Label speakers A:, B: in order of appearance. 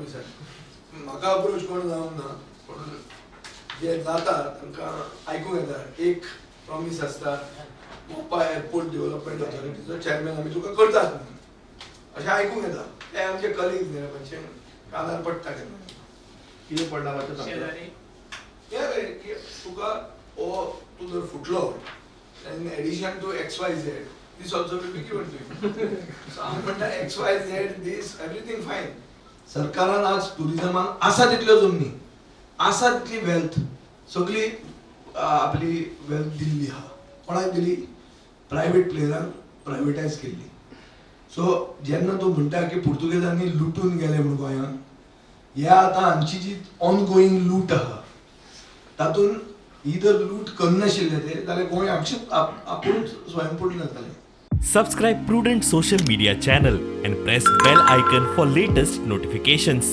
A: प्रॉमिसान. म्हाका अप्रोच कोण जावंक ना, पूण जे जाता तांकां आयकूंक येता. एक प्रॉमीस आसता, मोपा एअरपोर्ट डेव्हलपमेंट ऑथॉरिटीचो चॅरमॅन आमी तुका करतात म्हणून, अशें आयकूंक येता. ते आमचे कलिग्स न्ही रे, मातशें कानार पडटा केन्ना.
B: कितें पडला मातशें सांगता?
C: शेजारी.
A: हें रे की तुका हो तूं जर फुटलो, in addition to X Y Z this also will be given to you. So हांव म्हणटा X Y Z this everything fine. सरकारान आज टुरिजमान आसा तितल्यो जमनी, आसा तितली वेल्थ, सगळी आपली वेल्थ दिल्ली आहा. कोणाक दिली? प्रायवेट प्लेयरांक प्रायवेटायज केल्ली. सो जेन्ना तूं म्हणटा की पुर्तुगेजांनी लुटून गेले म्हूण गोंयांत, ह्या आतां हांची जी ऑनगोईंग लूट आहा तातूंत ही जर लूट करनाशिल्ले ते जाल्यार गोंय आमचेच आपूण स्वयंपूर्ण जातालें.
D: Subscribe Prudent Social Media channel and press bell icon for latest notifications.